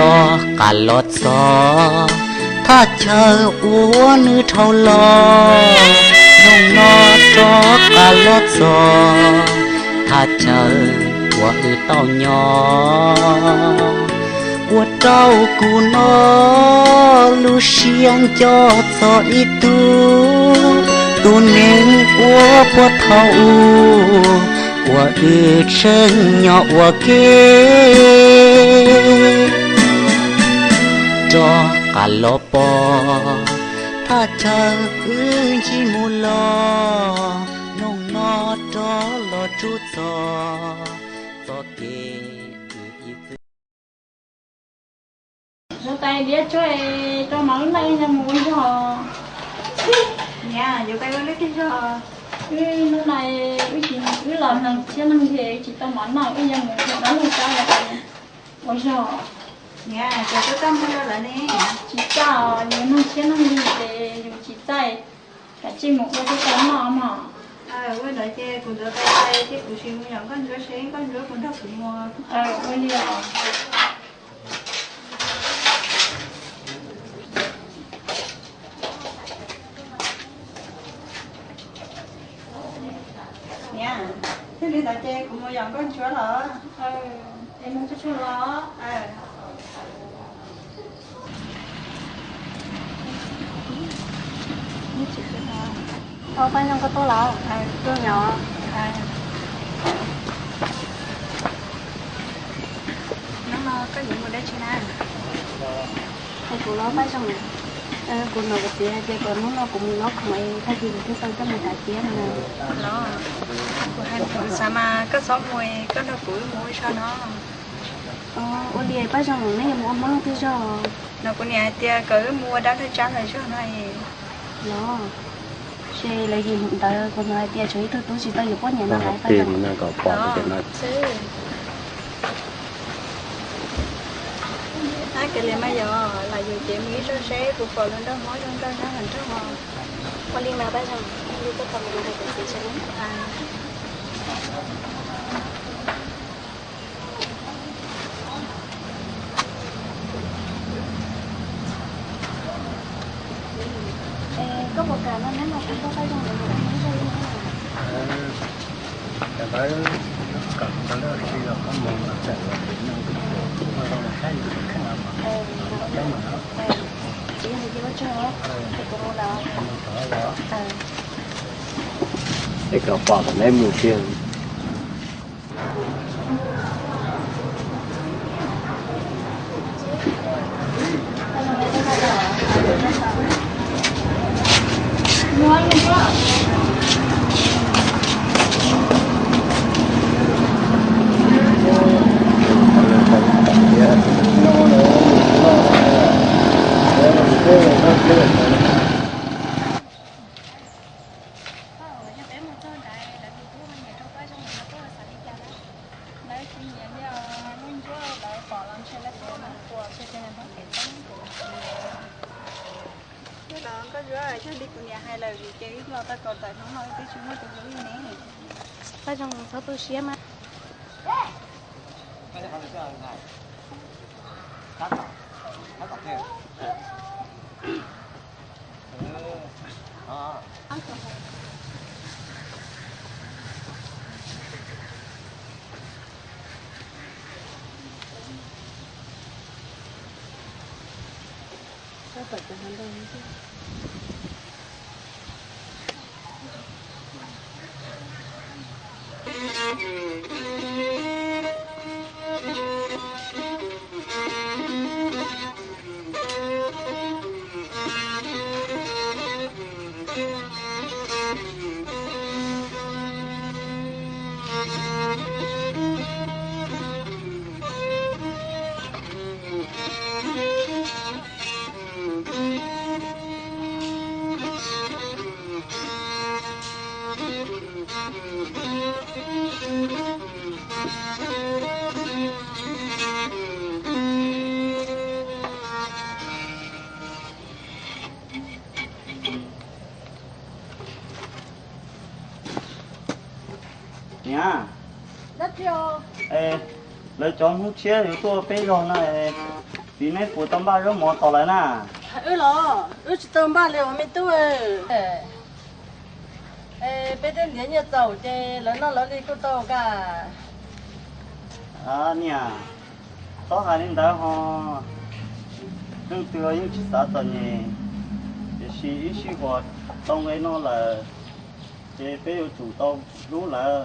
Rov qab los txog thaj chaw uas nws dhau los, hnub no rov qab los txog thaj chaw uas wb tau nyob. Ua rau kuv no lub siab nco txog ib tug, tus neeg uas puag thaum ub uas wb tseem nyob ua ke. Rov qab los pom thaj chaw wb ncig mus los, hnub no rov los tsuj txog txoj kev wb ib txwm. Yuav tais diav tsuag, rau mov lub no wb yuav mus ua zog. Niam, yuav tais ua lub twg zog? Wb hnub no wb los hloov tshiab neeg ces tsis tau mov noj, wb yuav mus hloov dab laug tsab ua zog. Niam, cas koj txaj muag rau lawv ne? Tsis txaj, yus hloov tshiab neeg ces yus tsis txaj, kav tsij mus ua thiab tau noj mog. Ua ntawd ces kuv ntxuav tais tais thiab kuv sim mus yom, koj ntsuav seb koj ntsuav kuv nrog kuv mus. Ua li os. Niam, thiaj li ntawd ces kuv mus yom, koj ntsuav los. Es mus tsuag tsuag los. Ua Paj Zoo koj tuaj los? Tuaj yom. Hnub no koj yuav mus dab tsi na? Es kuv los Paj Zoo, kuv hnov kuv txiv hais tias kom hnub no kuv mus nyob khoom es tag kis kuv thiaj tau coj mus tav tiab no. Los, kuv hais kuv xav mas koj txhob mus, koj nrog kuv wb mus ua zog no. Ua li Paj Zoo, neb yuav mus ua Hmoob leej twg zog? No kuv niam hais tias kom wb mus ua dab laug tsab lawv zog no. Los, ces lawv yim ntawd kuv hnov hais tias tshuav ib tug tub tsis tau yuav poj niam no hais Paj Zoo. Ab, kav liam mas yog lam yus ces mus ib zaug seb puas pom lub nraug Hmoob zoo nkauj nyob hauv nroog. Ua li mas Paj Zoo, li koj tau mus hais kuv txiv seb. Koj puas kam no neb mus kuv coj Paj Zoo lawv mus ua Hmoob zog li no? Txiv hais tias ua tsaug, ces kuv mus lawm. Es kom pom kom neb mus kiag. Yog peb mus txog ntawd lawv tus tub ho nyiam rau Paj Zoo no koj xav li cas na? Lawv tsis nyiam li os, muaj ntsuab lawv pom los ntshe lawv tsis mus ua, ntshe ces nws hloov kev txeeb kuv. Yog los koj yuav yog li kuv niam hais lawm vim ces wb los tau kaum tawm hnub no wb twb tsis muaj tus hlub li ne. Paj Zoo txhob tu siab mas. Niam, lawv cov Hmoob tshiab yuav tuaj peb zos no es. Txiv, neb puas tau npaj zaub mov tos lawv na? Wb los wb tsis tau npaj li os me tub. Peb twb ntiav nyiaj txaus ces lawv noj lawv li kuj tau kawg. Niam, txhob hais li ntawd ho. Leej twg yeej tsis xav txom nyem, tiam sis ib sij huam tau nqe no lawm ces peb yuav tsum tau hlub lawv.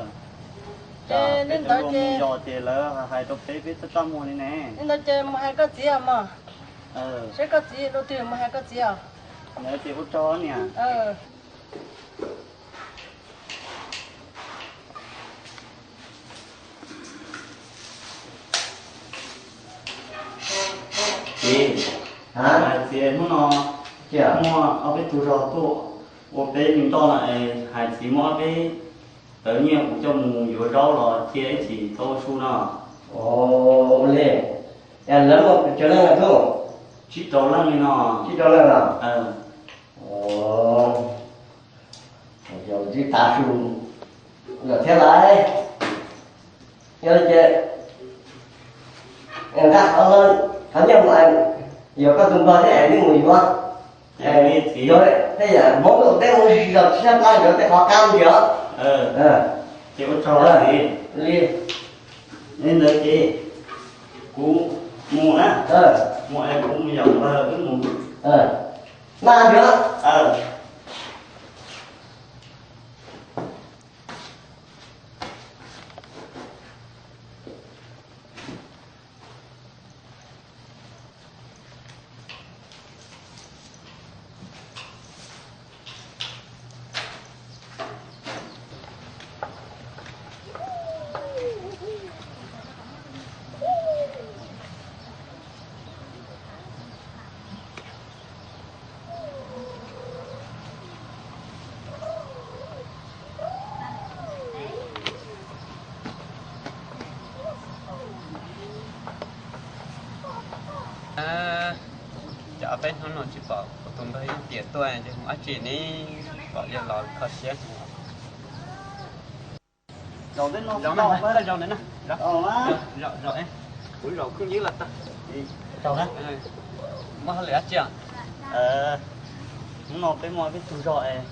Ces li ntawd ces yog tias lawv hais rau peb, peb txaj txaj muag li ne. Li ntawd ces mus hais koj txiv os mog. Seb koj txiv lub twg, mus hais koj txiv os. Ua tsaug niam. Txiv, txiv, hnub no muaj ob peb tug zog tuaj ua peb me nroj no es hais txiv muab ob peb tawv nyiaj kuv coj mus yuav zaub los cia ib chim tau ua su no. Ua li, lawv muaj cov leej na tub? Tsib rau leej li no. Tsib rau leej los? Yog li tav su lawm thiab lawm. Yog li ces nqa qhov nyiaj mus, yuav koj tus npog thiab es neb mus yuav. Yog li txiv, yog tej yam hmoob teb mus zog tsis sab plab yuav tej qhov qab ntsis os. Ces ua tsaug txiv. Li ntawd ces kuv mus na. Mus es kuv mus yaum npawg wb mus. Mas ntsis. Cov peb hnub no tsis pom kuv tus npawg Yeej Tiam tuaj ces mus dab tsi ne, pom yog los kho siab. Zaum ntawd na, kuv zaum khwb ywb los tag. Muaj hauj lwm dab tsi? Hnub no peb muaj peb tug zog es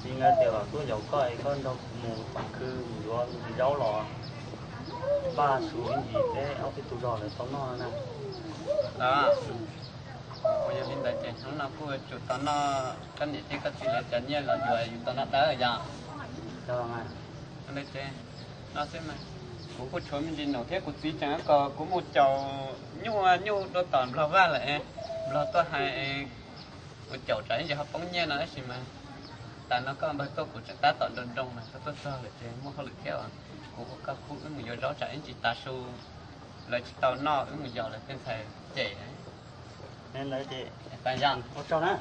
txiv nkawd tias kom tuaj yaum koj es koj nrog kuv mus pam khw mus yuav zaub los npaj su ib ntsis peb ob peb tug zog lawv tau noj na. Uas yog li ntawd ces hnub no kuj yuav tsum tau noj, koj niam thiab koj txiv lawv cov nyiaj los yuav yus tau noj dawb yom. Li ces no xwb mas, kuv kuj tshuav me ntsis num thiab kuv txiv tseem kom kuv mus caum nyuj, nyuj dua tom Nplog vaj lawm, Nplog tuaj hais kuv caum tsam ib ntsis ho poob nyiaj no tab sis mas tas no koj npawg tuaj kuv tseem tab tom nroo nroo mas koj tuaj txog lawm ces muaj hauj lwm thiab os. Kuv ua koj khub wb mus yuav zaub tsam ib ntsis tav su lawv tsis tau noj wb mus yaum lawv tej ntxhais cem. Ua tsaug na.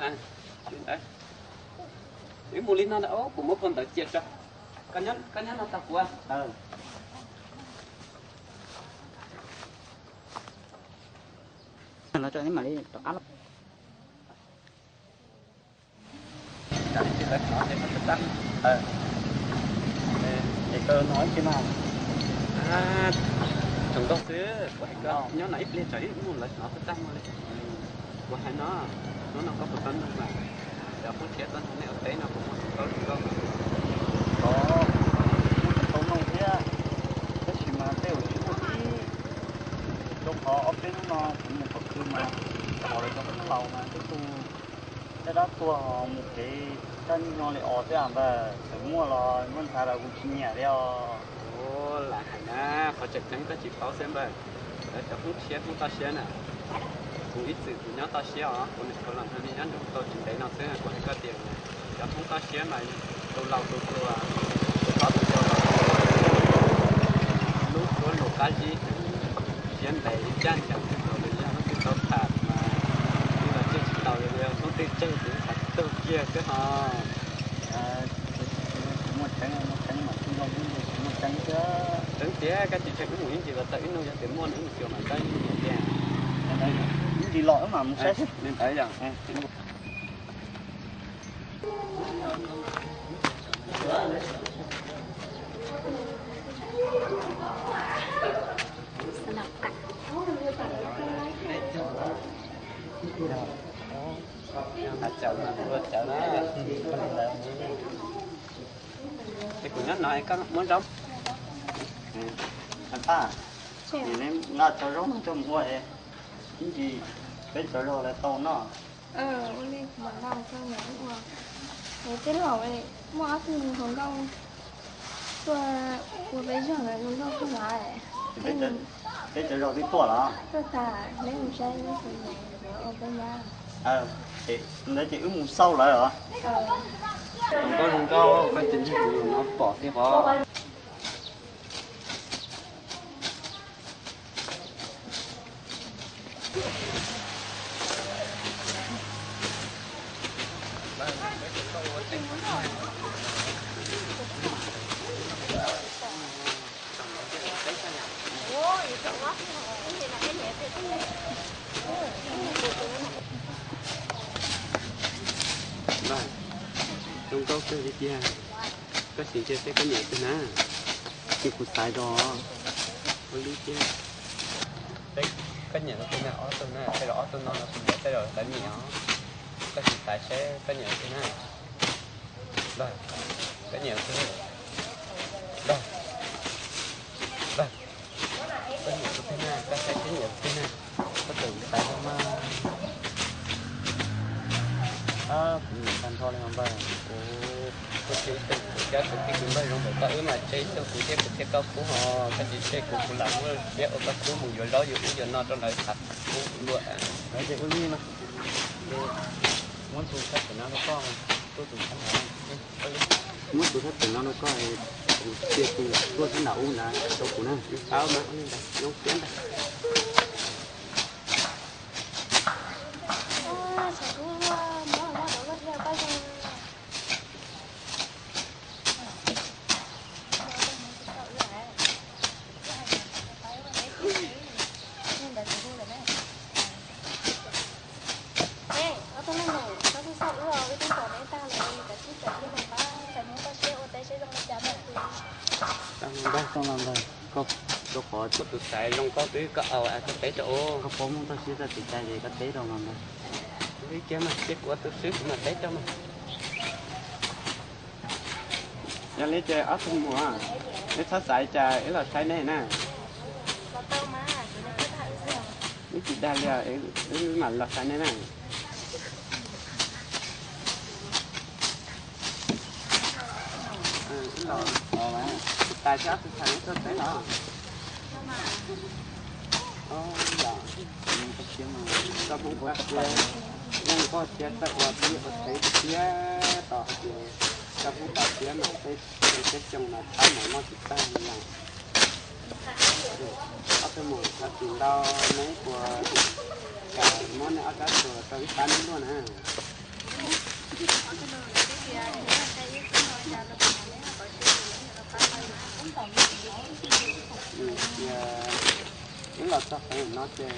Wb mus li no ntag, kuv muab phau ntawv cia tso. Koj nyob no tos kuv. Mam li rov qab los. Ib ntsis lawv hnov ces koj txhob txaj muag. Es koj hnov ib tsi mas. Tsoom nkauj xwb, kuv hais koj nyob no ib pliag tsam ib hnub lawv hnov txaj txaj muag li. Kuv hais no, hnub no koj puas tau nug mas, cov phooj ywg tuaj nrog nej ua teb no puas muaj tsoom nkauj tsoom nkauj? Muaj tsoom nkauj nug thiab, tab sis mas tej zaum tsis muaj ib. Rau qhov ob peb hnub no kuv mus pom khw mas, pom lawv cov phooj laus mas tej tug caj dab tuag mus pem toj nyob li os tej a npawg, txawm muaj los muab nthav los kuv tsis nyiam li os. Lam hais na, qhov tseem ceeb koj tsis paub xwb npawg. Lawv cov phooj tshiab phooj toj siab na, kuv ib txwm kuv nyob toj siab os, kuv niam kuv los nrog nej nyob nroog tau tsis ntev no xwb, kuv hais koj tias cov phooj toj siab mas tus laus tus hluas, tus hlob tus yau los lub suab lus qab zib heev, siab ntev ncaj ncees txog lawv yog leej twg tau tham mas li los tseg tsis taus li, hnub twg tseg ces xav tug kiag xwb ho. Muaj tseeb, muaj tseeb mas tsis zoo, muaj tseeb thiab. Tseeb tiag, koj tsis ntseeg wb mus ib ntsis los txawm ib hnub yog tias muaj no wb mus xyuas mas koj yeej ntseeg tiag. Ib ntsis los wb mam mus saib seb. Li ntawd yog. Cawm mas kuv ua cawm na. Es kuv nyob no es koj muab zaub. Paj, nqa cov zaub no coj mus ua, ib ntsis peb cov zog lawv tau noj. Ua li kuv mam nqa mus rau nws ua. Tej laus muaj ob tug hluas nkauj tuaj ua peb zog lawm, hluas nkauj tuaj lawm. Peb cov zog twb tuaj los? Tuaj tas, neb mus saib neb tus ua peb nyab. Ntawd ces wb mus xauj lawm os. Hluas nkauj, hluas nkauj, koj tus ntxhais no pom thiab pom. Zoo nkauj kawg li tiag. Koj sim cia seb koj nyiam twg na, ces kuv xaiv rau. Ua li tiag. Koj nyiam tus twg na, ob tug na, tej zaum ob tug no no kuv nyiam, tej zaum lawv nyiam os. Koj sim xaiv seb koj nyiam tus twg na. Koj nyiam tus twg? Koj nyiam tus twg na, koj saib koj nyiam tus twg na. Koj txawm xaiv no mas. Kuv nyiam tag nrho li mas npawg. Kuv, kuv tseg ib tug kuv thiab kuv tij kuv npawg zoo npaum koj, wb mas tseg ib tug kuv thiab kuv thiaj koj kub ho, koj tsis tseg kuv, kuv lam muab siab ua koj kub mus yuav zaub yuav ub yuav no rau lawv thav kub dua. Ces ua li no, muab tus sab pem no rau koj, tuaj tus sab no. Muab tus sab pem no rau koj, kuv cia tus tuaj sab nram ub ntawd rau kuv na. Paub mas, zoo siab ntag. Tau los npawg, tau los npawg, koj rau qhov tus xaiv zoo nkauj twb koj au koj teb rau. Koj paub Hmoob txoj siab txoj twm cai ces koj teb rau los npawg. Li kiag mas, cia kuv ua tus swb kuv mam teb rau mas. Yog li ces ob tug muam, wb txhob xav cas, wb los saib nej na. Wb tsis dag li, wb mam los saib nej na. Wb los, tas thiab ob tug txhais neb tuaj teb los? Koj Hmoob pab siab, zoo nkauj thiab txawj ua teb ua teb thiab tos hais tias koj Hmoob pab siab mas tej teb xyoo mas txhab mov noj tsis tag li os. Ob tug muam, xav txim ntau, neb puas kam muab neb ob rab tsuas rau wb pab neb luaj na? Cia wb los txog qhov no ces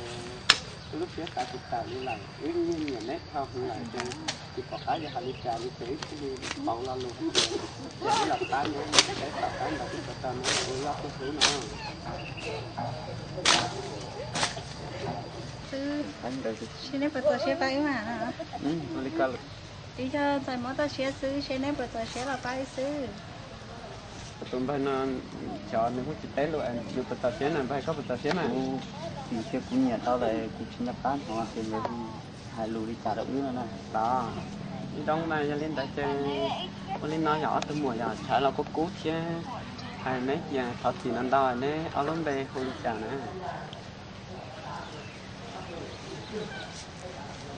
wb lub siab xav tsis tawm li lawm, wb yeej nyiam neb dhau heev lawm ces tsis pom qab yuav hais li cas li ces wb thiaj li pauv lo lus hais tias, ces wb los pab neb, peb pom qab ntawd wb puas tau neb ua wb ob tug hlub no. Xwb, seb neb puas txaus siab pab wb mas. Twb yog ntxhais Hmoob txoj siab xwb, seb neb puas txaus siab los pab wb xwb. Kuv tus npawg no, xyov nws kuj tsis teb lus, nws puas txaus siab na, npawg koj puas txaus siab na? Kuv, vim tias kuv nyiam tau lawm kuv tsis nco qab hnov tias lawv hais lus li cas rau wb no na. Los, ib zoo mas yog li ntawd ces ua li no yog ob tug muam yog tshav los kub kub thiab, hais neb tias thov txim ntau ntau, neb ob lub npe hu li cas na?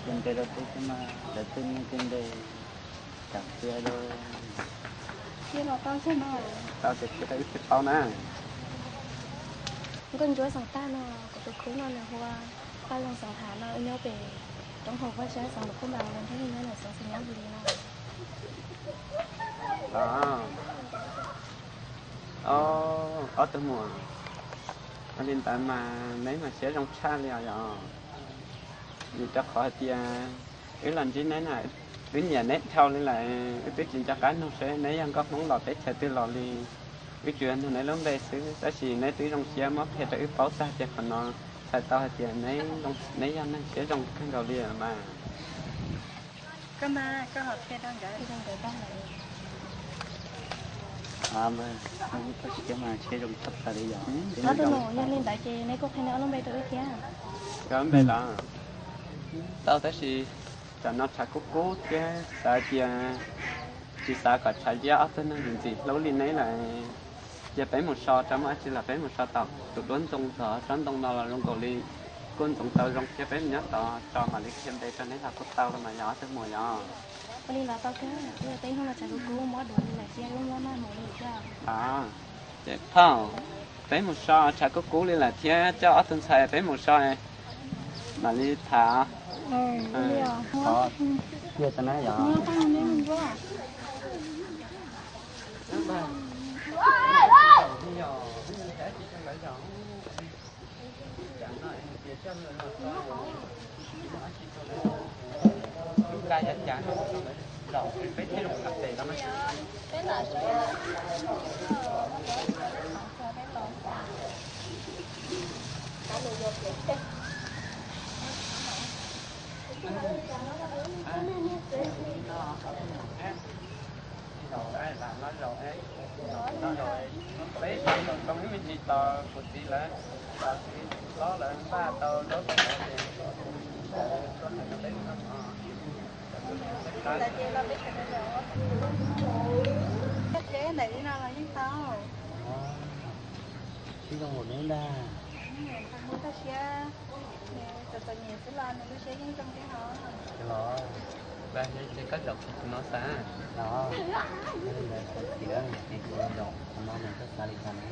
Tus npe rau teb xwb mas lawv twb muaj tej npe kam txiav rau. Tau ces qhia rau wb thiaj paub na. Nkauj Ntsuab Xeem Tag no, kuv tus khub no nws hu ua Paj Loog Xeem Hav no, nyob pem roob haus Vaj Tsab xeev Luam Phab Npas, nws thiaj li nyob ntawm xeev Xeem Nyab Vis Lis no. Ob tug muam, ua li ntawd mas neb mas siab zoo tshaj li os yog. Vim rau qhov hais tias wb los ntsib neb na, wb nyiam neb dhau li lawm, wb twb tsis nco qab nug seb neb yog nkauj Hmoob los teb chaws twg los li. Wb tsuas yog nug neb lub npe xwb, tab sis neb twb zoo siab muab qhia rau wb paub tag tias qhov no Hais tau hais tias neb yog neeg siab zoo kawg nkaus li mas. Siab zoo tshaj plaws li yog. Ob tug nus, yog li ntawd ces neb kuj qhia neb ob lub npe rau wb thiab. Npe los tau tab sis tam no tshav kub kub thiab xav tias tsis xav kom tshav ntsiab ob tug neeg ntxim hlub li neb lawm. Cia peb mus so rau muaj dab tsi los peb mus so tom tus duab ntoo txog tsob ntoo no los zoo nkaus li kuj ntxoov tau zoo thiab peb mus nyob tod tso mam li qhia npe rau neb los kuj tau los mas yog ob tug muam yog. Ua li los tau kawg, ua teb hnub no tshav kub kub mob duav li lawm thiab wb mob maj mus li thiab. Ces phauj, peb mus so tshav kub kub li lawm thiab coj ob tug ntxhais peb mus so mam li tham. Cia tau na yog. Peb tau zoo ib me ntsis tos kuv txiv lawv, tos txiv hlob lawv npaj tau zaub tau mov ces tuaj hais rau peb no. Ntawm li no los yeej tau. Sib zoo npaum neb ntag. Txom txom nyem xwb los nws lub siab yeej zoo thiab hos. Los, ces koj zaum tus no xav. Los, tus txiv, tus zaum tus no nws koj xav li cas ne?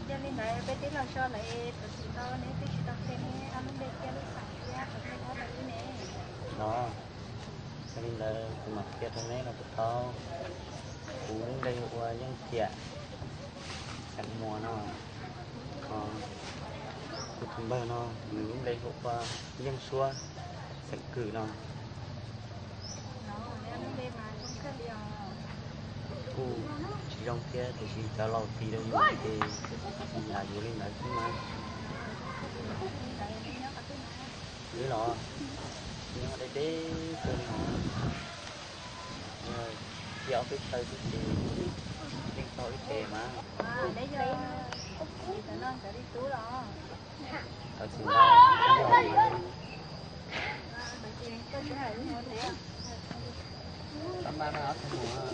Yog li ntawd peb twb los so lawm, tus txiv tau neb twb tsis tau qhia neb ob lub npe thiab lub xeem thiab qhov chaw nyob rau wb ne. Los, yog li ntawd kuv mam qhia rau neb los kuj tau. Kuv lub npe hu ua Yeej Tiam, xeem Muas no. Ho kuv tus npawg no, nws lub npe hu ua Yeej Suab, xeem Kwm no. Kuj tsis zoo thiab tiam sis cov laus tis rau yus ces yus lam yuav li ntawd xwb mas. Wb los nyob deb deb xwb li hos. Cia ob peb chaw xwb ces yeej tau ib ce mas. Tau tsis ntau. Txhob maj ob tug muam,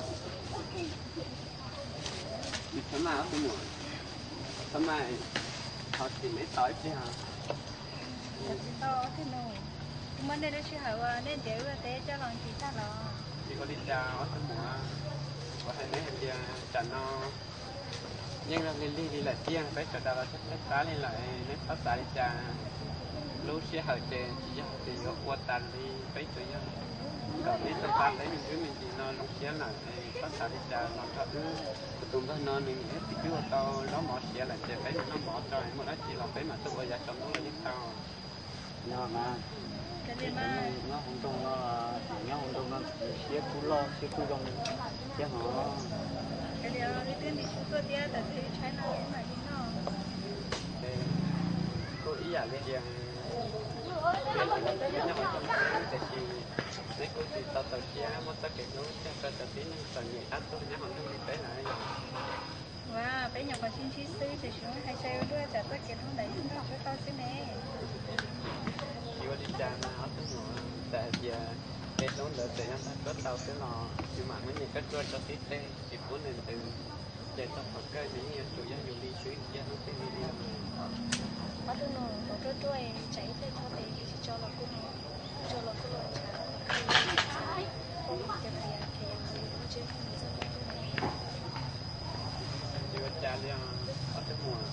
txhob maj ob tug muam, txhob maj, thov txim neb tau ib pliag. Tsis tau ob tug nus, muaj nej lub sij hawm uas nej ntiav wb ua teb coj los ntsis tag los. Tsis ua li cas ob tug muam, kuv hais neb hais tias tsam no yeej lig lig li lawm tiag, peb sawv daws los txog peb qab li lawm, neb txhob xav li cas. Lub sij hawm ces tsis yog tias yuav ua tas li, peb tsuas yog kom neb tau pab peb me ntsis me ntsis no zoo siab lawm, txhob xav li cas los nrog wb. Kuv tus npawg no nws niam thiab txiv twb ua tau zaub mov siav lawm ces peb mus noj mov tso, muaj dab tsi los peb mam tuaj ua yav tsaus ntuj los yeej tau. Nyob mas, nyob hauv nroog no, nyob hauv nroog no siab kuj loj siab kuj zoo thiab hos. Kuj ib yam li tias nyob hauv nroog tiam sis neb kuj tsis tau txaus siab muab txoj kev hlub tag rau cov tib neeg txom nyem qab tuag nyob hauv nroog li peb lawm. Ua, peb nyuam qhuav sib ntsib xwb tiam sis hais sai ua luaj tsam txoj kev hlub ntawd yeej ntag tsuab tau xwb ne. Tsis ua li cas mas ob tug muam, txawm hais tias kev hlub ntawd txawm yog ntag tsuab tau xwb los yus mam muab nyias koj ruaj rau tib teg tsis pub nws ntws, ces txog thaum kawg nws yeej yuav tsum yog yus li xwb tsis yog hlub twg li li. Ob tug nus, ruaj ruaj tsam ib teg txhob tes kev tsis tso los kuj no, tso los kuj los ntshav, tsis ua cas li os ob tug muam.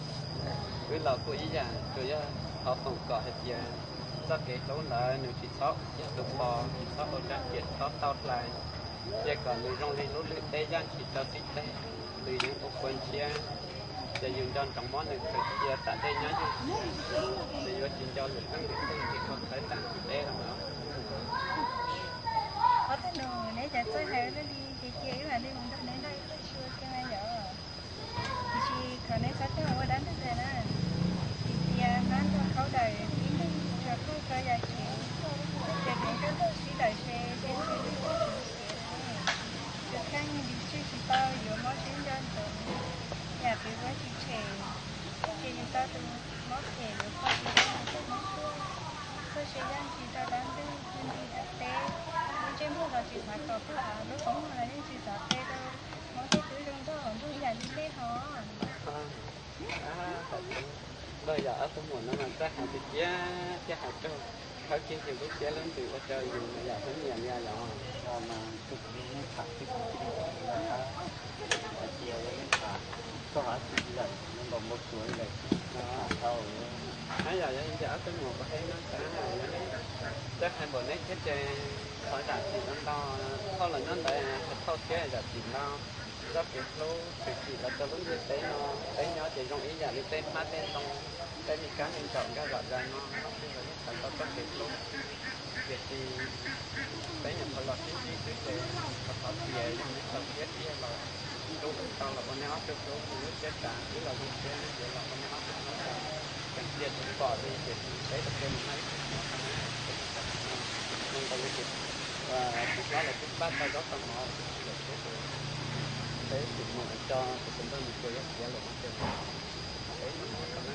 Wb los kuj ib yam, tsuas yog thov foom kom hais tias txoj kev hlub ntawd nws tsis txhob yog tus pos, tsis txhob ua rab riam txhob tau hlais, cia kom nws zoo li lub lwm teb yaj ntshis rau tib teg, nws yeej ua kua ntshiab, ces yus nco ntsoov muab nws khaws cia tam dej nyob yug, nws yuav tsis nco lwm leej lwm tus tsis kho khawb tam ntug deb los. Ob tug nus, neb cov txawj hais ua luaj li ces cia wb mam li mus nrog neb noj ib pluag tshua kiag mas yom. Tiam sis Thaum nej txhob coj ua dab ntub ntawd na, vim tias hnab nrog khaub daws ib leeg tsuas koj tso yam kev, ces tseem koj tuaj sib daws se, ces tsis tau txog kev ne. Tus kheej dim tswj tsis tau yuav mob siab nco ntsoov, yam kev ua tsis tshem, ces yus tau tus mob phem yuav kho tsis tau tus mob tuaj. Koj siab yaj ntsis rau dab ntub, hu nrig dab teb, lub ntsej muag los tsis xav kom phaj, lub qhov muag los yeej tsis xav qe rau hmoob tej tub zoo nkauj hauv ntuj yam li nej hos. Nkauj yog ob tug muam no mas txawj hais tiag tiag thiab hais raug, khawb kiag yus lub siab lub ntsws ua rau yus mas yam heev nyiam li os. Mas tus nej tham tib si hais tias nej tham txog dab tsi lawm, npaum npaum suav li lawm, tham tau. Yog yog li ntawd ob tug muam puas heev no tas, yog nej txawj hais npaum neb thiab ces thov zam txim ntau ntau, thauj los nyob ntawd thauj thiab zam txim ntau. Zaj kev hlub tshwm sim los rau lub ntiaj teb no, peb nyob ces zoo ib yam li tej hmab tej ntoo, tej me kab me ntsaum nkaj zom zaws no, no twb los yeej txhais tau txoj kev hlub. Tiam sis peb nyuam qhuav los sib ntsib xwb ces thov thov tias yog neb txaus siab tiag los rub tau los ua neb ob tug hlub mus lub siab tas, wb los zoo siab, neb yuav los ua neb ob tug hlub tas. Tseem cia tsis pom li tiam sis peb ua ke mus hais ib tug mov qhov no, peb mus tas no, zoo nkaus li tias tus hlob los twb pab tau zaub tau mov lawm xwb ces peb tus mus tso tus tus npawg mus tsuas yog tiav lawm no ces peb mus mov tso na.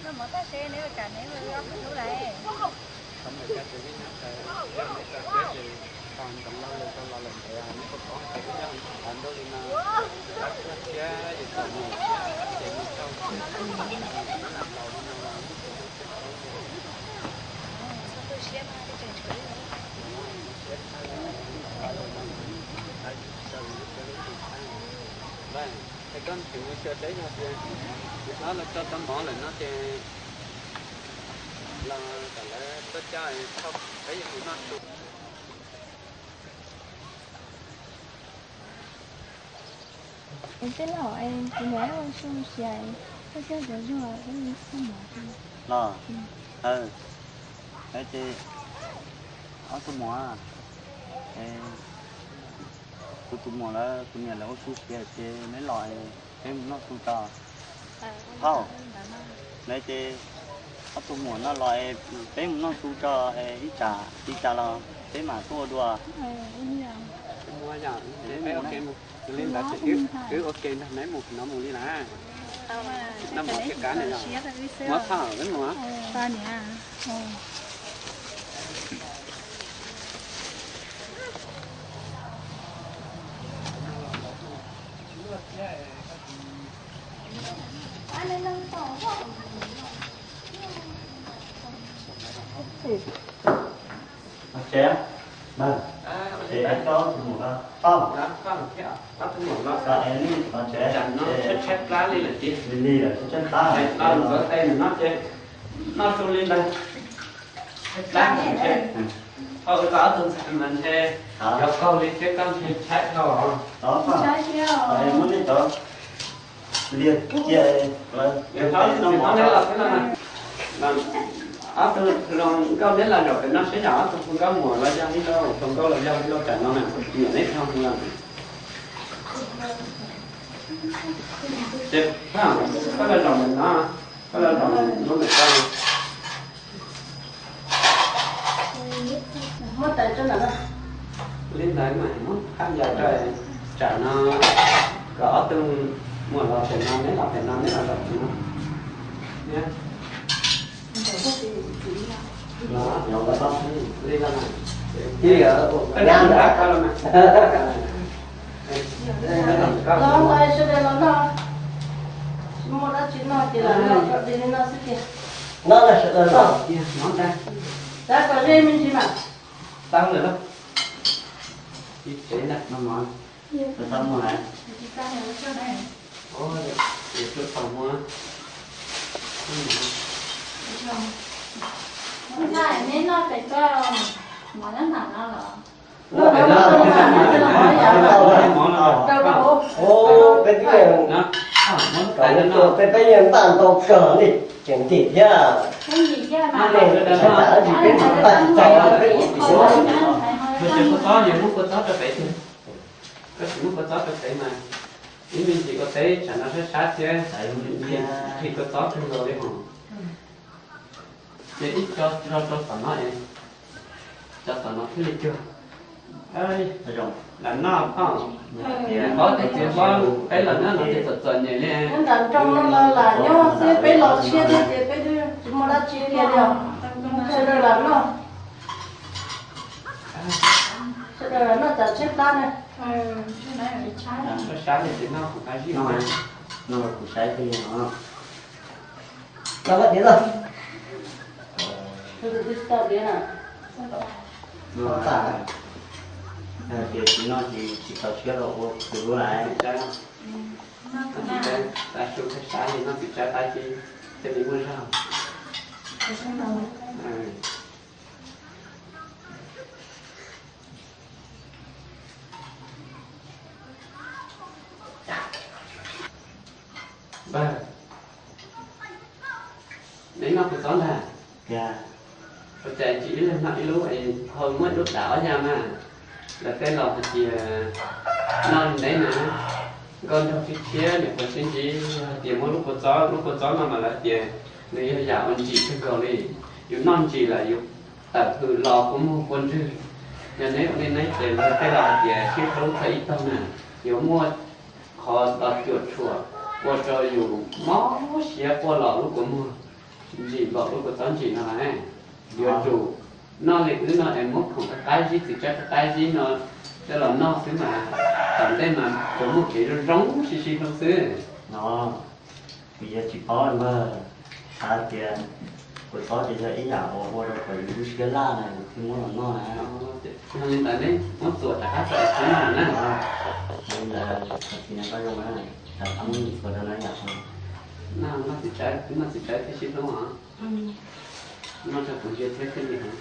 Noj mov tag seb neb ua kam neb ua ob tug hlub lawm. Qhov ntawd cas tus vij nyob tawm, yog neb txaus siab ces tos ntxoov lauj lus rau los lawm ntawd, neb puas paub hais tias ib nyuag qhov ntuj li no, tab kuj thiab yus txom nyem thiab ces mus tau ces tus hlub na laus li no los yeej tsis muaj tseeb hlub li. Siab tag, ua lus no, rau yus lub siab lub ntsws tag. Lawm, es koj tseem mus xyuas seb yog tias tus hlob los tso tau mov lawm no ces los kom lawv tuaj coj thauj peb yuav mus noj su. Tej los kuv niam ua su xiav, koj coj cov zuag ib txoj mov. Los, aw, ces ob tug muam, kuv tus muam lawv kuv niam lawv ua su xiav ces neb los peb mus noj su tso. Hauj, lawv ces ob tug muam no los peb mus noj su tso, ib tsam ib tsam los peb mam tuaj ua dua. Li ntawd ces wb ua ke nrog neb mus no mus li na. Noj mov thiab kab no, muab txhoj wb mus. Tsev, ces coj tus muam no, tau, es nej tsam no tshaib tshaib plab li lawm tiag, li li lawm tshaib tshaib plab, los ntxuav tes no ces noj su li ntawd. Tshaib plab ntshe, thaum wb tau ob tug ntxhais mas ntshe yog qaug li thiab koj ntshe tshaib dhau. Muab nej cov liag cia, ob tug hluas nkauj neb los zaum pem no seb yog ob tug hluas nkauj muam los yog ib lauj hluas nkauj los yog ib lauj tsam no na, niam neb dhau lawm. Ces koj los zaum no, koj los zaum lub ntawm koj. Muab tais rau ntawm no. Li ntawd mas muab qab yas rau, tsam no kom ob tug muam los pem no, neb los pem no, neb los zaum pem no. Li no, li no, los sawv daws los noj, tsis muaj dab tsi noj ces los noj li no xwb tiag. Noj sawv daws los. Tab tom ze me ntsis mas. Tau lawm lauj. Ib tsev na, no mov. Tau muag na. Ua tau muag. Neb noj pem koj, mov nyob ntawm no los? Peb peb yeej npaj ntau kawg li, tseem ntim thiab. Peb tsis tas dab tsi, peb mus npaj tsis tau, peb ua tim xyov. Koj tsis muab kua txob rau pem mas. Ib me ntsis koj teb tsam no sab sab thiab, qhia koj txob kawg nkaus li hos. Ces ib co rau tom no es, cov tom no thiaj li cuag. Lam noj phauj, tias hlob tias txiv hlob peb los nyob no ces txom txom nyem li. Nyob nram nroog no los lam nyob xwb, peb los tshiab thiab ces peb twb tsis muaj dab tsi kiag li os. Sawv daws lam noj, sawv daws lam noj tsam tshaib plab na. Sab li tsis noj kuv qab zib no, kuv saib twb yog no. Los koj tiav los. Tias tsis noj ces tsis tau siab rau ua kwv lub lais. Txav su thaj sab li noj txiv tsab tab sis thiaj li muaj zog. Npawg, neb noj kuv txob ntag. Ua cas tsis ib leeg noj ib lub es ho muab ib lub dam ob yam na? Lawv tej laus hais tias noj li neb na, nkauj nraug tshiab tshiab nyuam qhuav sib ntsib, yog hais tias muab lub kua txob, lub kua txob no mas lawv tias nws yog yam uas ntsim kawg nkaus li. Yus noj ntsim lawm yus tawm hws los kua muag kua ntswg. Yog neb ua li neb ces lawv tej laus hais tias sib hlub txog ib tog na, yuav muaj qhov los cuam tshuam ua rau yus mob siab quaj los lub kua muag ntsim npaum lub kua txob ntsim no lawm. Yuav tsum noj li wb no es muab khoom qab qab zib, txiv tsab qab qab zib no coj los noj xwb mas tom ntej mas yuav muaj kev zoo zoo sib sib hlub xwb. No, kuv yuav tsis paub npawg, xav tias kua txob ces yog ib yam uas ua rau kom yus lub siab laj na, yus thiaj muab los noj na. Yog li ntawd neb muab txuas rov qab tso txhob noj na. Yog li ntawd txhob txwm na koj zoo na, rov qab muab txuas rau na yom. Noj txiv tsawb, noj txiv tsawb thiaj sib hlub os. Noj tso kuv ntsia thiab thiaj li os.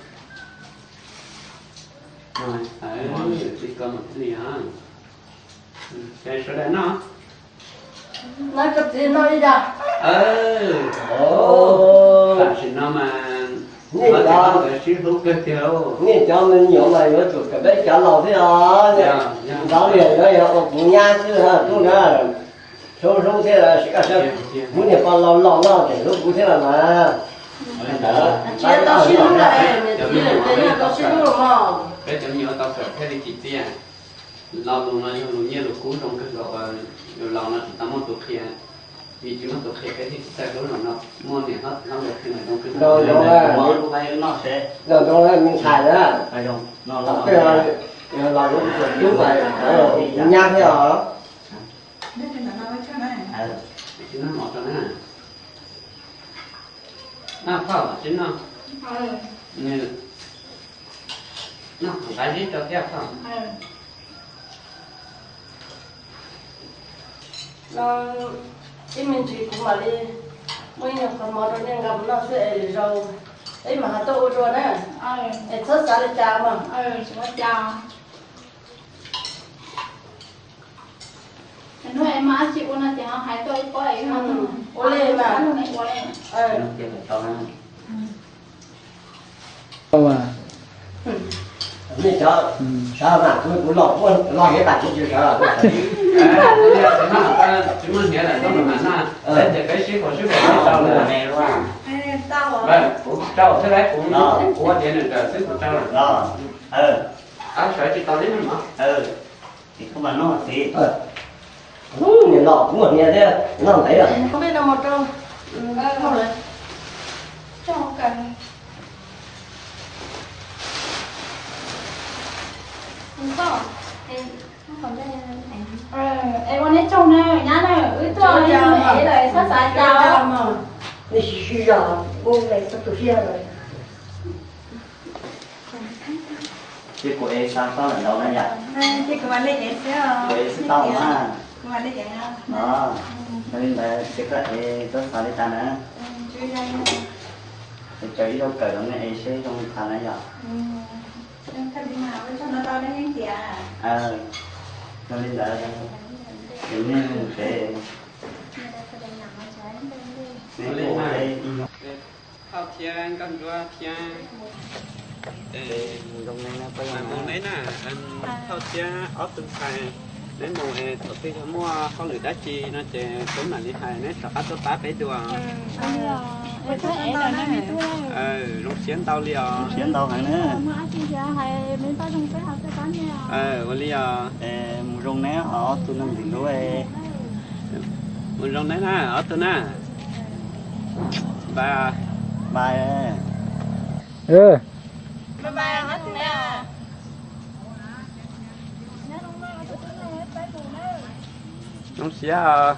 Tsis ko mas thiaj li os. Sawv daws noj. Noj koj txiv noj ib yam. Tam sim no mas nej cov, nej cov me nyuam mas yuav tsum kawm peb cov laus thiab os. Ntxov liam yuav yog ua kuv nyab xwb tub na. Hlub hlub thiab sib kaj sib, muab niag poj laus laus no ces hlub kuv thiab los mas. Tsis tau sib hlub lawm, niam txiv lawm ces nej tau sib hlub los mas. Peb cov me nyuam tau kawm thiaj li tsim txiaj. Lo lus no yog lus nyiaj lus kub zoo kawg nkaus, lus laus no tsis tau muaj tus qhia. Vim tsis muaj tus qhia peb thiaj tsis txawj hlub los no, muaj niam hlob txiv hlob nkawd qhia mas zoo kawg nkaus. Los ntawd me ntxhais na, los lub tub mas nyab thiab os. Tsis noj mov rau na. Noj phauj, tsis noj. Nws noj khoom qab zib rau thiab phauj. No ib me ntsis kuv mam li muaj ib nyuag qhov mov rau nej nqa mus noj xwb es lwm zaus peb mam ho tuaj ua dua na. Es txhob xav li cas mas. Hnub es mas tsis ua no ces ho hais tuaj ib pob es ua li mas. Nej cov sawv mas kuv, kuv los, los hiav tas kuv tsis sawv. Tsis muaj hniav lawm, txhob mas na. Ces peb sib haum sib haum sib sau lawm. Kuv rau thiab lauj, kuv, kuv tias nws rawm xwb kuv rau lawm. Ab, sawv tsis tau li no. Ces koj mas noj xwb. Niam los kuv muaj hniav thiab, noj ntev lawm. Es ua neb tsaug na nyab na, wb tuaj es lawm txhob xav cas. Nej sib sib zog, ub, txhob tu siab lawm. Ces kuv ev xav tau lawm ntau na yom. Ces kuv mam li ev xwb os. Kuv ev xwb tau na. Kuv mam li ev os. Yog li ntawd ces koj ev txhob xav li cas na. Es cov ib zaug kawm los nej ev seb zoo li cas na yom. Yog li ntawd ces nej mus tsev. Neb kuj ev ib zaug. Thauj thiab Nkauj Ntsuab thiab, mus neb na, Thauj thiab ob tug ntxhais, Neb mus es thaum twg yog muaj hauj lwm dab tsi no ces peb mam li hais neb rov qab tuaj pab peb dua. Zoo siab ntau li os. Siab ntau heev na. Ua li os. Mus zoo neb os, ob tug neeg ntxim hlub. Mus zoo neb na ob tug na. Bye. Zoo siab.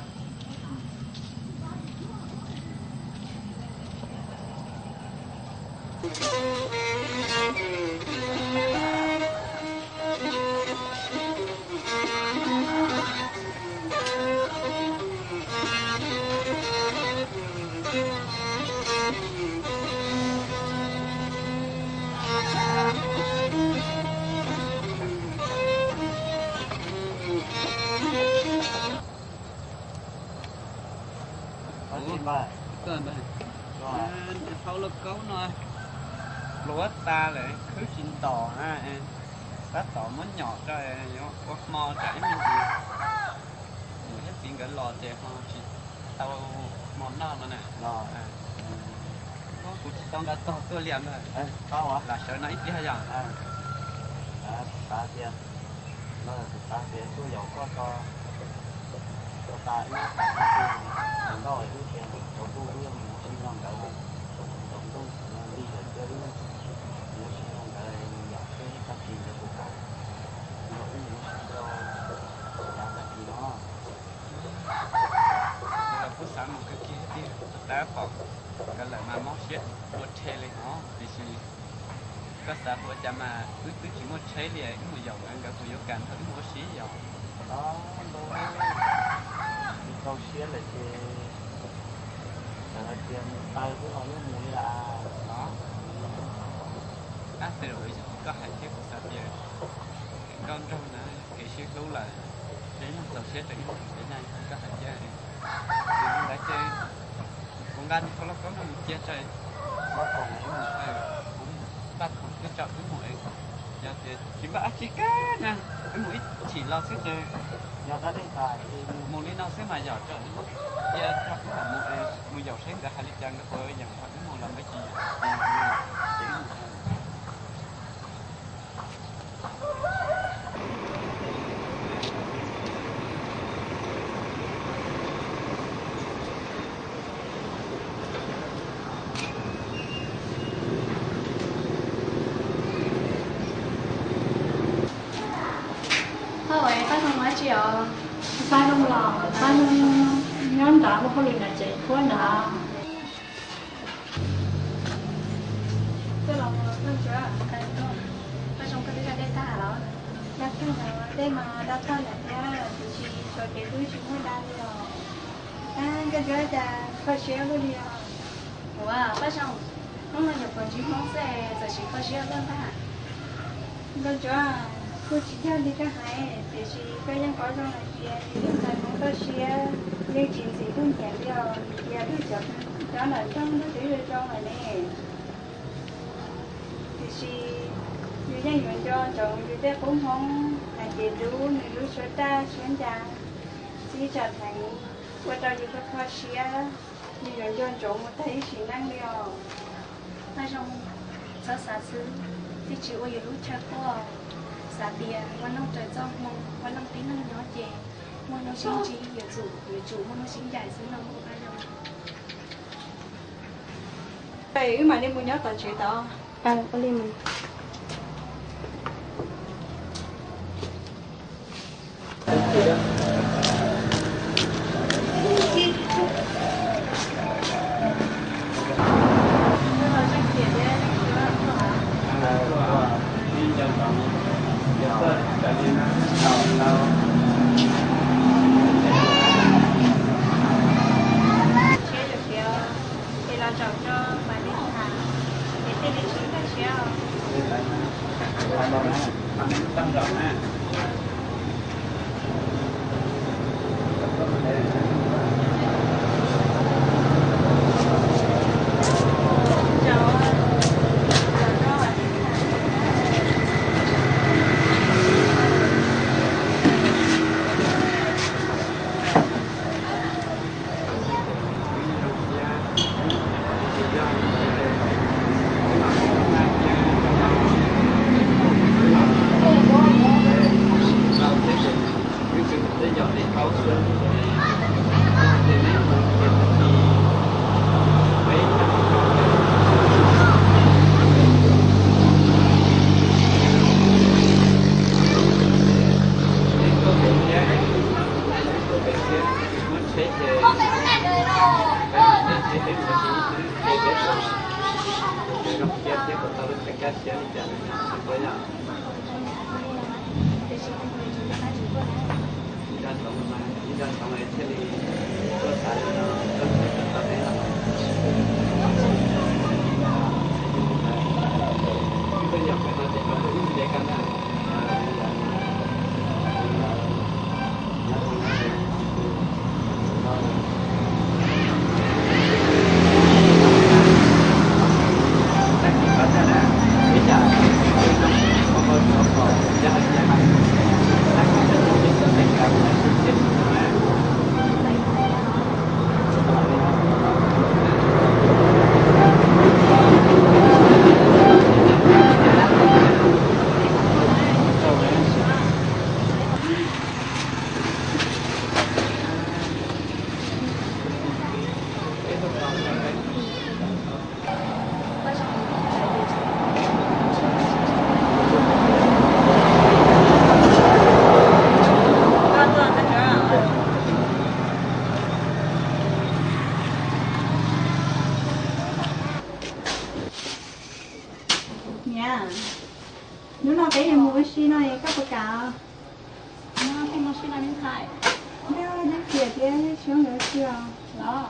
Hau lauj kaub no pluav tas lawm, khwb tsis ntos na. Tab tom muab nyom tso, ua hmo tsam ib me ntsis niam thiab txiv nkawd los ces ho tsis tau hmo noj no na. Kuv tsis tau nqa tog tuaj li ntag. Lam sawv no ib pliag yog. Kuv xav tias, kuv xav tias tuaj yaum koj tso, tso tas ib tab sis ntoj ib tias tsaus ntuj wb mus ua si no nkawd, tsaus ntuj li lawm thiab wb mus ua si no nkawd yam seb tag kis nkawd puas kam nrog wb mus ua si rau yav tag kis no. Kuv los kuj xav mus kawg kiag tiag, tab pom nkawd lawm mas mob siab ua rhe li os. Tiam sis koj xav ua cas mas wb twb tsis muaj tsheb li, wb mus yaum nkawd, nkawd puas yuav kam nrog wb mus ua si yom? Tsis tau siab lawm ces txawm hais tias mus taw xwb los yeej mus li lawm. Ab, tej zaum yog koj hais thiab kuv xav tias nkauj nraug na, kev sib hlub lawm, ces yeej txaus siab rau ib mus kev na, koj hais thiab. Ntawd ces kuv nqa niag hau lauj kaub no mus cia tso, kuv npaj khoom twb tso wb mus es, yog tias tsis npaj dab tsi kiag na, wb mus ib chim los xwb ces yog tab li tas mus li no xwb mas yom, tso wb cia tso wb mam mus, mus yaum seb nkawd hais li cas, nkawd puas yeem nrog wb mus los nkawd tsis yeem. Hauj, Paj Zoo ua dab tsi os? Paj Zoo los Paj Zoo nyob nrad ua hauj lwm nram tsev khuab nrad. Koj los, Paj Zoo, koj twb da dej tag los? Da tag los, dej mas da tag lawm thiab, tiam sis txoj kev twb tsis muaj da li os. Koj ntsuab cas kho siab luaj li os? Ua, Paj Zoo, hnub no nyuam qhuav ntsib Hmoob xwb txawm tsis kho siab luaj ntag. Nkauj ntsuab, kuj tsis yog li koj hais, tiam sis koj yeej paub zoo hais tias yus yuav txais Hmoob txoj sia yeej tsis ntxim ntuj nceeg li os, vim tias lub, cov nram nroog lub twb zoo lawm ne. Tiam sis yus yeej yuav nco ntsoov yus tej qub Hmoob hais tias lub, nws lub suab raj suab ncas, txij tsa theev, ua rau yus kho kho siab, yus yuav nco ntsoov mus tag ib sim neej li os. Paj Zoo, txhob xav xwb, tsis tsis ua yus lub chaw quaj, xav tias ua neej raws txoj hmoo, ua neej tib neeg nyob ces muaj hnub sib ntsib yuav tsum, yuav tsum muaj hnub sib ncaim xwb no Paj Zoo. Wb mam li mus nyob tom tsev tod. Siab, es los zaum tso mam li tham, es thiaj li tsis kaj siab os. Niam, hnub no peb yuav mus ua si no es koj puas kam? Hnub no peb mus ua si no me ntxhais. Nyob nyob kiag thiab siab ntawd tiag los?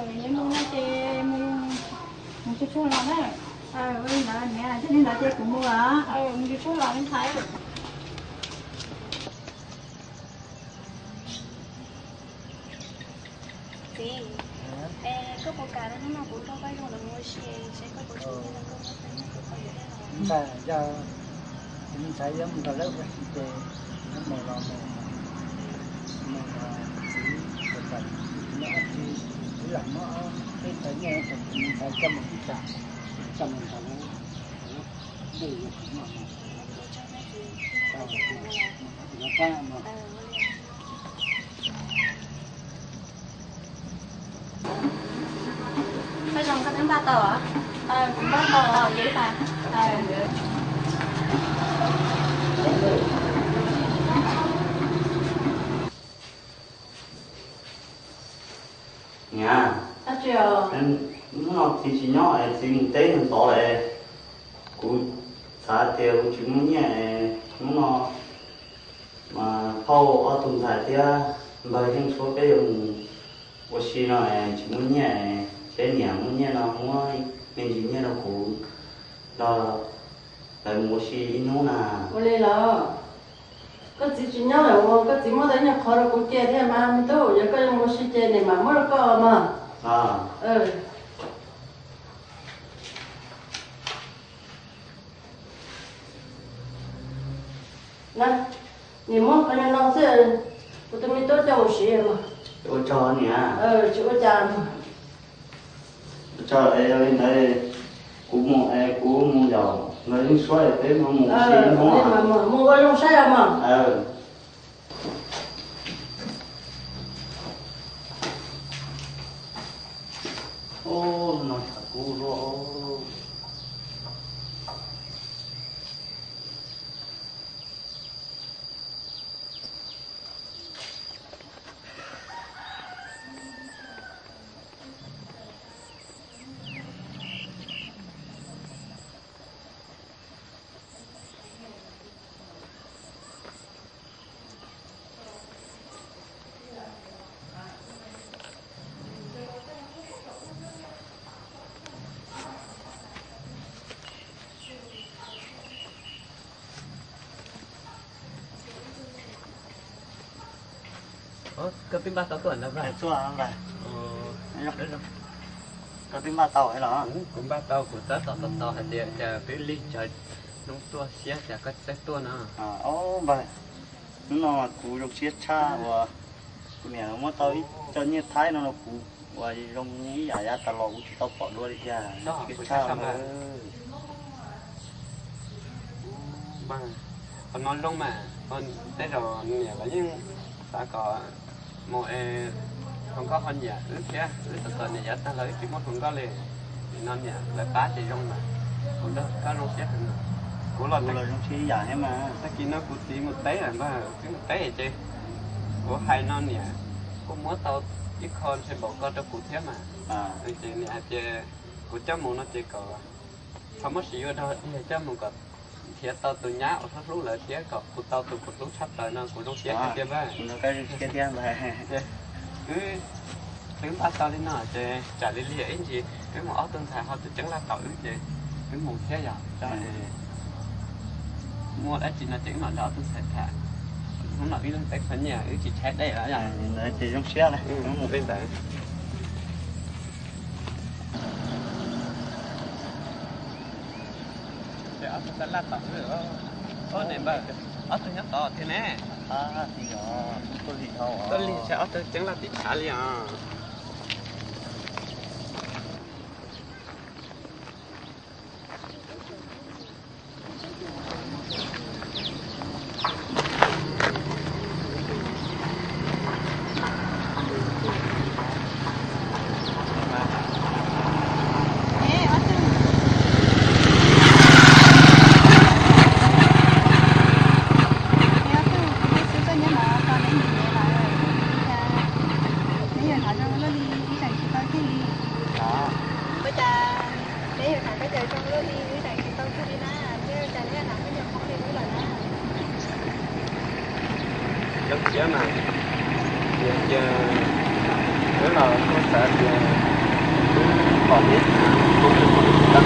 Nyob hnub no ces mus, mus tsuag tsuag los na. Ua li ntawd niam, yog li ntawd ces kuv mus os. Mus tsuag tsuag los me ntxhais. Txiv, es koj puas kam hnub no kuv nrog Paj Zoo lawv mus ua si, seb koj puas tsum nyiaj rau koj muab tau nyiaj rau koj yuav dej los? Ntxhais, yog kuv ntxhais yuav mus nrog lawv ua si ces yuav mus los mus, mus los txiv puas kam, nyob dab tsi txiv lam muab tej ntawd nyiaj rau kuv ntxhais coj mus ib tsam, coj mus nrog lawv, lawv dej yuav kuv noj no. Paj Zoo, koj twb npaj tau os? Kuv npaj tau os, Yeeb Fais. Niam, hnub no txiv tsis nyob es txiv mus teb ntxov lawm. Kuv xav tias kuv tsis muaj nyiaj es hnub no mas phauj ob tug ntxhais thiab npawg Yeej Tshuab peb yuav mus ua si no es tsis muaj nyiaj, seb niam muaj nyiaj no muab me ntsis nyiaj rau kuv nrog lawv mus ua si ib hnub na. Ua li los? Koj txiv tsis nyob lawm, koj txiv muab tau ib nyuag qhov rau kuv cia thiab mas me tub, yog koj yuav mus ua si ces niam mam muab rau koj mog. Na, niam muab qhov nyuag no xwb, kuv tus me tub coj mus siv mog. Ua tsaug niam. Tsis ua cas mog. Ua tsaug, yog li ntawd kuv mus es kuv mus yom, los yeej suab es peb mus mus ua si ib hnub. Mus ua zoo saib os mog. Ub, no tham kuv luaj. Koj twb npaj tau tuaj ntag. Koj twb npaj tau los? Kuv npaj tau, kuv tab tom tos tos hais tias cas peb lig tsawv hnub tuaj siab cas koj txawj tuaj no. Npawg, hnub no kuv zoo siab tshaj uas kuv niam muab tau ib co nyiaj Thaib no rau kuv uas zoo ib yam yav tas los kuv tsis tau pom dua li tiag. Siab tshaj. Qhov no zoo mas, tej zaum niam lawv yeej xav kom mus es hluas nkauj ho nyiam wb thiab, wb txom txom nyem yav tag los wb tsis muaj hluas nkauj li. Nim no niam lawv pab ces zoo mas, kuv nrog koj zoo siab heev. Kuv los zoo siab ib yam thiab mas. Tag kis no kuv txiv mus teb lawm npawg, txiv mus teb ces kuv hais no niam kuj muab tau ib qho ntshe npaum ko rau kuv thiab mas. Ces niam hais tias kuv coj mus no ces kom txhob muab siv ua dog dig, coj mus kom nrhiav tau tus nyab uas hlub hlub lawv thiab kom kuv tau tus kuv hlub tshaj plaws no kuv zoo siab kawg thiab npawg. Wb twb npaj tau li no ces tsam li lig ib ntsis wb mus ob tug ntxhais ho tsis ceeb laj tom wb ces wb mus thiab yog. Muaj dab tsi no ces wb mam nrog ob tug ntxhais tham. Hnub no wb leej teb qhov nyiaj wb tsis tshaib dej lawm yog. Ces zoo siab li ntawd. Ces ob tug tab laj tom wb. Ub, niam npawg, ob tug nyob tod thiab ne. Tuaj lig, tuaj lig, ob tug ceeb laj tib tshav li os. Neb yuav tham koj cov zoo luaj li ib tseem tsis tau kiag li. Ua cas neb yuav tham koj cov zoo luaj li ib tseem tsis tau kiag li na? Thiab ua cas neb yuav tham koj cov zoo li wb lawm na? Coob siab mas, yog tias wb los kuj xav tias wb pom neb tham kuj tsis tau.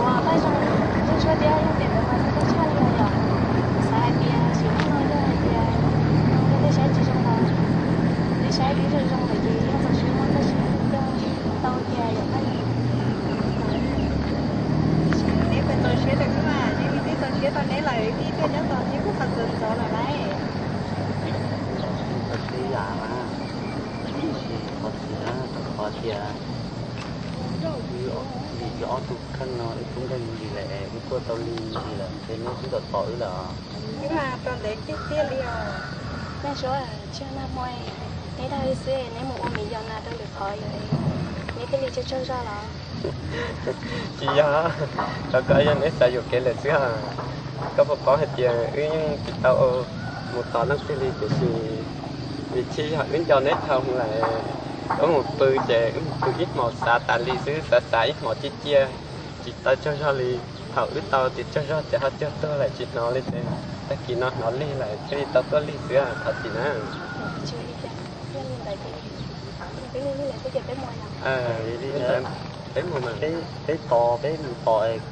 Ua Paj Zoo, Txooj Tshuab thiab Looj Tiam nkawd mas txawj txawj tshaj li os yom. Xav hais tias sim neej no yog hais tias yog tej saib tsis zoo los tej saib twb zoo zoo lawm ces yog txaus siab muab txoj sia coj tau tiag yom Paj Zoo. Neb puas txaus siab rau wb mas, neb twb txaus siab rau neb lawm, wb thiaj nyob txaus siab kuj qhov txawv ntxov lawm lauj. Txaus siab yam mas, tiam sis qhov txiv na, qhov tias wb, vim wb ob tug kheej no wb tub nkeeg mus li lawm es wb tuaj tau li li lawm ces neb twb tos tos wb lawm os. Wb mas tos ntev tiag tiag li os. Naj Suab, tshiab nag hmo neb dag wb xwb, neb mus ua miv yos nas rau lwm qhov yom, neb thiaj li tsaug tsaug zog los? Tsis yog, rau qhov yog neb xav yuam kev lawm xwb. Koj puas paub hais tias wb yeej tsis tau mus tos leej twg li tiam sis vim tsis yog wb nco neb dhau lawm, wb mus pw ces wb mus pw ib hmos xav tas li xwb, xav xav ib hmos ciaj ciaj, tsis tau tsaug zog li. Thaum wb tau tias tsaug zog ces ho cuag tuag lawm tsis hnov li ces tag kis no hnov lig lawm thiaj li tau tuaj lig xwb qhov txiv na. Peb mus mas, peb mus tos, peb mus tos,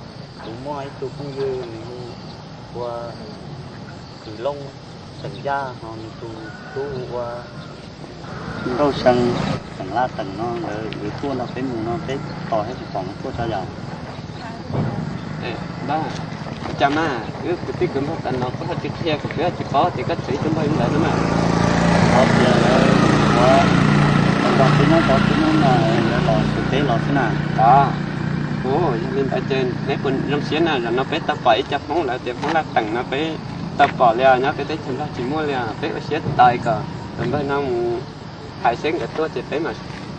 kuv muaj ib tug phooj ywg nws hu ua Kwv Looj xeem Yaj, ho nws tus tub hu ua Nkauj Xeeb xeem Laj Teem no, nkawd yuav tuaj nrog peb mus no, peb tos saib puas pom nkawd tuaj tso yom. Npawg, ua cas mas wb kwv tij kwv npawg tas no koj ho tsis qhia kuv, peb ho tsis paub tias koj tshuav ib tug npawg ib ntawd no mas. Qhov tias lawv mus ua, lawv nrog peb nyob tau tib hnub no, lawv los xyuas peb los xwb na. Yog li ntawd ces neb puas zoo siab na, zaum no peb tau pom ib co Hmoob lawv tias Hmoob Laj Teem no peb tau pom li os, nyob peb teb chaws Nplog tsis muaj li os, peb ua siab tos kom tus npawg no mus hais seb nkawd tuaj ces peb mam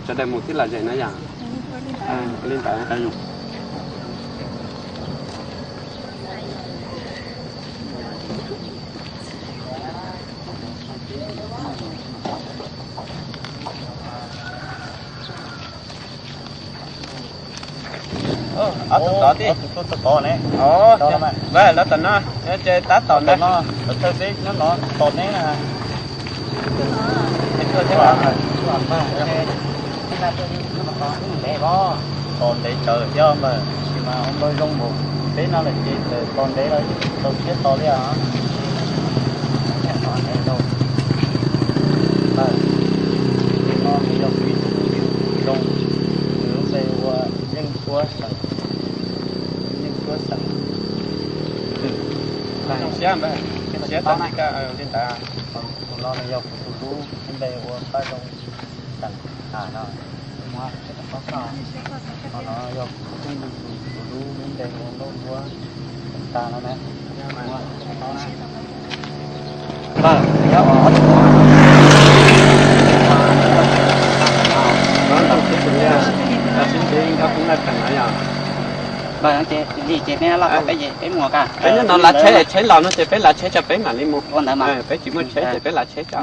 sawv daws mus tib lom zem no yom. Li ntawd. Ob tug tod tij. Lawv tom no, ces tab tom no, lawv thawj peb nyob no tos neb na. Tos ntev tsawv thiab npawg, tab sis mas ua npawg zoo npaum peb no lawm ces txawm tos ntev los txaus siab tos li os. Npawg, tus no nws yog kuv ib tug phooj ywg zoo, nws lub npe hu ua Yeej Suab Xeem, Yeej Suab Xeem. Zoo siab npawg, zoo siab tau ntsib koj li ntawd. Tus no nws yog kuv tus hlub, lub npe hu ua Paj Zoo Xeem Ham no. Qhov no yog kuv tus hlub, lub npe hu ua Nkauj Duab Xeem Tas no na. Npawg, nyob ua ob tug, tab sis ntshe nkawd kuj laj theem no yog. Ces li ces neb los peb ces peb mus ka. Peb nyob no lav tsheb, tsheb los no ces peb lav tsheb tso peb mam li mus. Peb tsis muaj tsheb ces peb lav tsheb tso.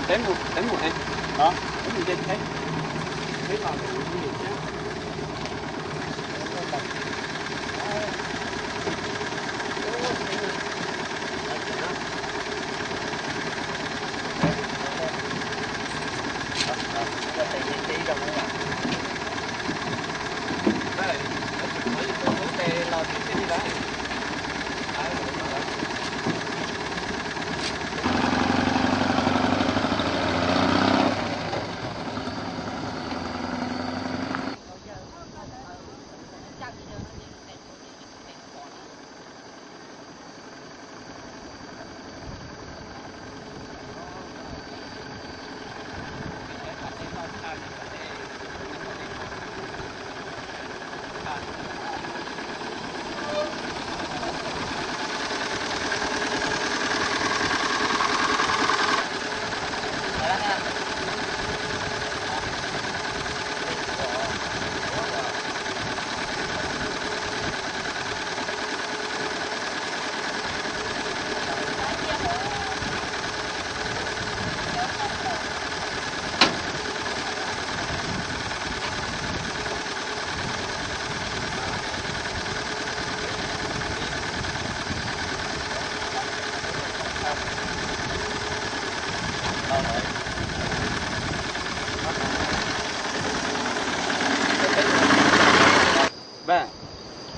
Peb mus, peb mus, peb mus nce tsheb.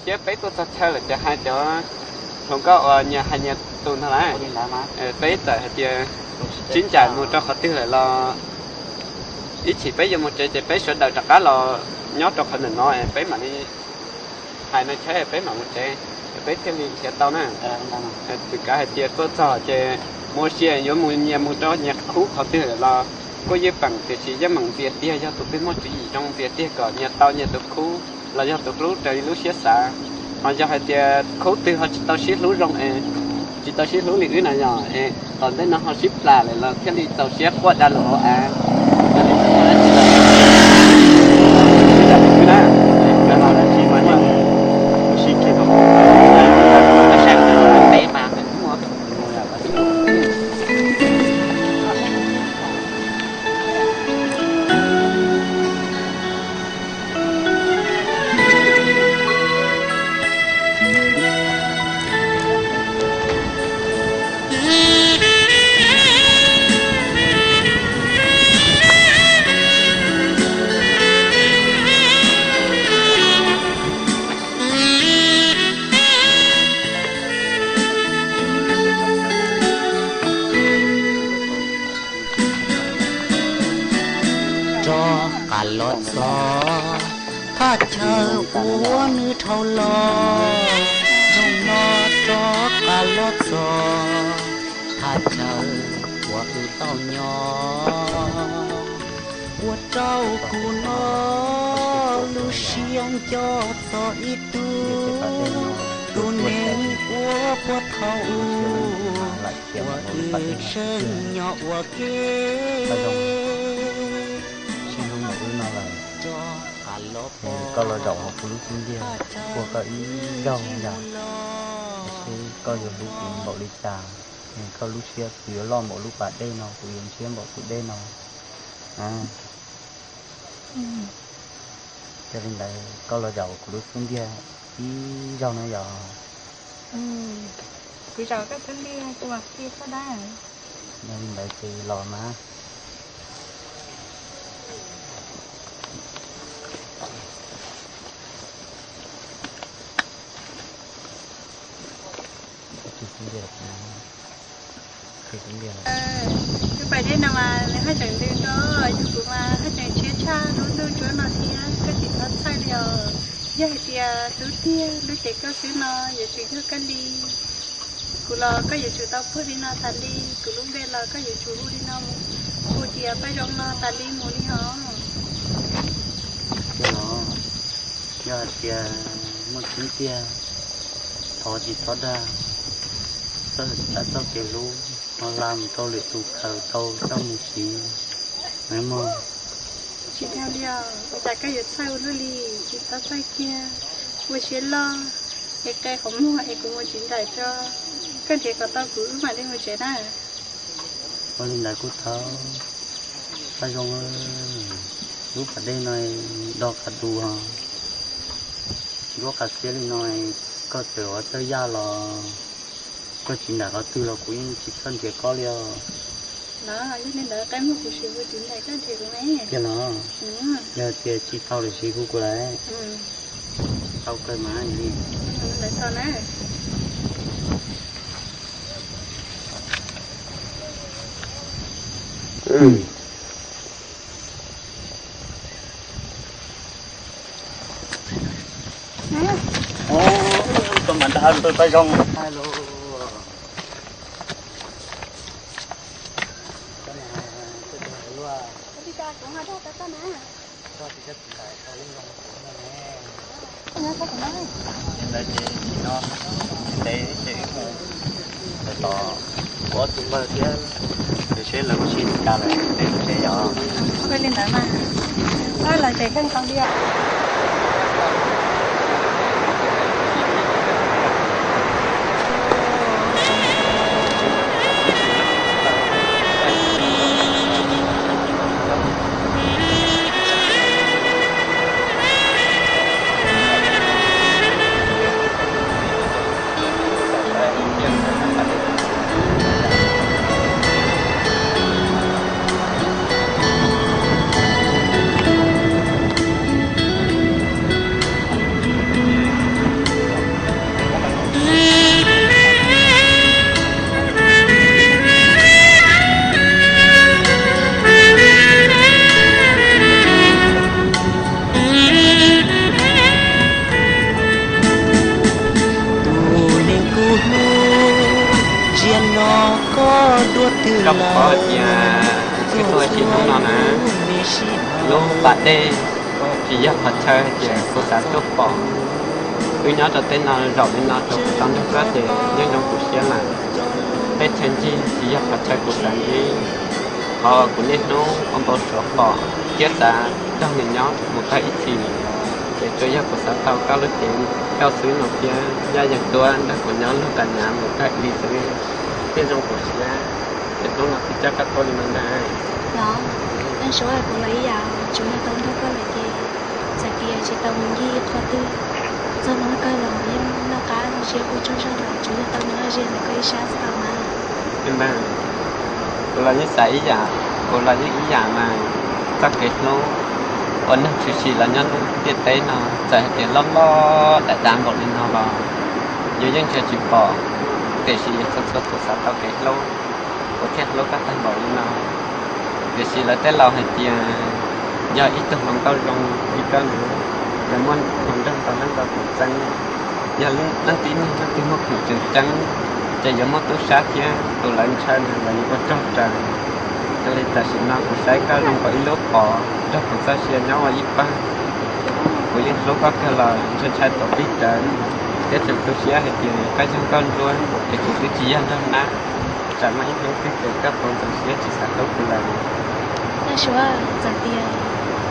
Thiab peb tuaj txog chaw lawm ces hais cov hluas nkauj uas nyias hais nyias tus ntag lauj. Peb txawm hais tias sib ncaim mus rau qhov twg lawm los ib chim peb yuav mus tsev ces peb sawv daws rov qab los nyob rau qhov ntawm no es peb mam li hais no chaw peb mam mus tsev, peb thiaj li nrhiav tau na. Txawm kav hais tias tuaj txog ces mus ua si yuav mus nyias mus rau nyias khub qhov twg lawm los kuj yeej peem tiam sis yeej meem ntxias tiag yog tus twg muaj tswv yim zoo ntxias tiag kom nyias tau nyias tus khub los yog tus hlub raws li lub siab xav. Ho yog hais tias khub twg ho tsis tau sib hlub zoo es tsis tau sib hlub li wb na yog es tom ntej no ho sib plam lawm los thiaj li txaus siab quaj dag lus hauv av. Rov qab los txog thaj chaw uas nws dhau los, zoo no rov qab los txog thaj chaw uas wb tau nyob. Ua rau kuv no lub siab nco txog ib tug, tus neeg uas puag thaum ub uas wb tseem nyob ua ke. Rov qab los pom koj los zaum hauv kuv lub xub ntiag, ua koj ib zaug yom, seb koj yuav hlub kuv npaum li cas. Koj lub siab kuv yuav loj npaum lub pas dej no, kuv yuav ntshiab npaum tus dej no. Yog li ntawd koj los zaum kuv lub xub ntiag ib zaug no yom. Kuv zaum koj xub ntiag kuv vam cia txhob dab. Yog li ntawd ces los mas. Tus pas dej no mas nws haj tseem ntws nrog yug kuv mas haj tseem ntshiab tshaj lub ntuj ntsuab no thiab, koj tsis txhob txhawj li os. Yog hais tias hlub tiag hlub ces koj xwb no yuav tsum yog koj li. Kuv los koj yuav tsum tau puag li no tas li, kuv lub npe los koj yuav tsum hu li no mus, hu tias Paj Zoo no tas li mus li os. Yog hais tias muaj tseeb tiag, thov tsis txhob dag, txoj kev hlub ho hla mus rau lwm tus khaws tau coj mus siv, mog. Tsis dag li os, ua cas koj yuav txhawj ua luaj li, tsis txhob txhawj kiag, ua siab loj, es qe qhov muag es kuv mus tsis nraim tso, koj nrhiav kom tau kuv wb mam li mus tsev na. Ua li ntawd kuj tau, Paj Zoo, lub pas dej no do qab du os, nruab qab xiab li no, koj txawm ua txawj yaj los koj tsis nraim qhov twg los kuv yeej tsis txhob nrhiav koj li os. Los yog li ntawd qe muag kuv siv kuv tsis nraim koj nrhiav kuv me. Tiag los? Yog tias tsis tau lawm siv kuv kuv lawm. Tau kawg mas li. Ntawd tau na. Koj mas dag rau Paj Zoo. Ntawd ces no ntev ces wb mus, tos tus poj thiab, seb lawv ua si li cas lawm ntev mus tsev yom. Ua li ntawd mas, lawv tsev kheej tau li os. Tus neeg kuv hlub, ziag no koj dua twg lawm? Koj puas paub hais tias wb tuaj ua si hnub no na, lub pas dej tsis yog qhov chaw hais tias kuv xav tuaj pom. Wb nyob rau teb no zaum li no rau kuv tau nrog koj ces yeej zoo kuv siab lawm. Teb chaws ncig tsis yog qhov chaw kuv xav ntsib. Qhov kuv niaj hnub ua npau suav pom thiab xav nrog nws nyob mus tag ib txhis, ces tsuas yog kuv xav tau koj lub cev, koj xwb no thiab. Yaj yeej tuaj nrog kuv nyob lub qab hnab mus tag ib lim xwb, thiaj zoo kuv siab. Ces hnub no kuv coj koj tuaj li no ntag. Los, Paj Zoo, kuv los ib yam tsuas yog tau nrog koj lawm ces txawm tias tsis tau mus ncig qhov twg, txog hnub kawg los yeej noj qab noj siab kuj tsaug zog los tsuas yog tau nyob ze ntawm koj ib sab xwb tau mas. Ntag, kuv los yeej xav ib yam, kuv los yeej ib yam mas. Txoj kev hlub uas neeg tshwm sim los nyob ntiaj teb no txawm hais tias loj loj dav dav npaum li no los yus yeej nrhiav tsis pom, tiam sis yog txhua txhua tus xav tau kev hlub, kuv thiaj hlub koj tag npaum li no. Tiam sis lawv tej laus hais tias yog ib tug hluas nkauj zoo li koj ntawd, yog muaj hluas nraug ntau leej ntau tus txeeb, yog leej tib neeg leej twg muaj khoom tseem ceeb, ces yuav muaj tub sab thiab tus lawv ntshaw ntawd los yuav ua rog raws. Yog li tam sim no kuv saib koj zoo nkaus ib lub pov nrog kuv txoj sia nyob ua ib pab. Kuv yeej hlub koj kawg los ntshai ntshai tuav plig rawv, thiab tseem tu siab hais tias koj yog nkauj ntsuab es kuv twb tsis yog nraug nab. Tsam muaj ib hnub twg ces koj puas ntxeev siab tsis xav hlub kuv lawm? Paj Zoo, txawm tias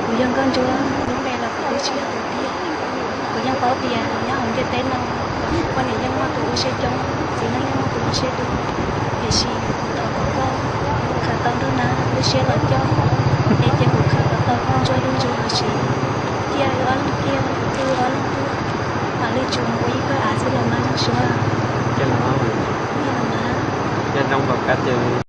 kuv yog nkauj ntsuab, lub npe los kuv twb tsis yog tus tiag. Kuv yeej paub tias nyob hauv ntiaj teb no, poj niam yeej muaj tus ua siab coob, txiv neej yeej muaj tus ua siab dub. Tiam sis kuv thov kom koj khaws tau nruab hnab lub siab los coj, es cia kuv khaws kom tau nkauj ntsuab dub ntsuab los sis thiaj wb ob leeg kiag, wb ob leeg twb mam li tsuas mus ua ib koj av xwb los mas Paj Zoo. Yog zoo npaum koj ces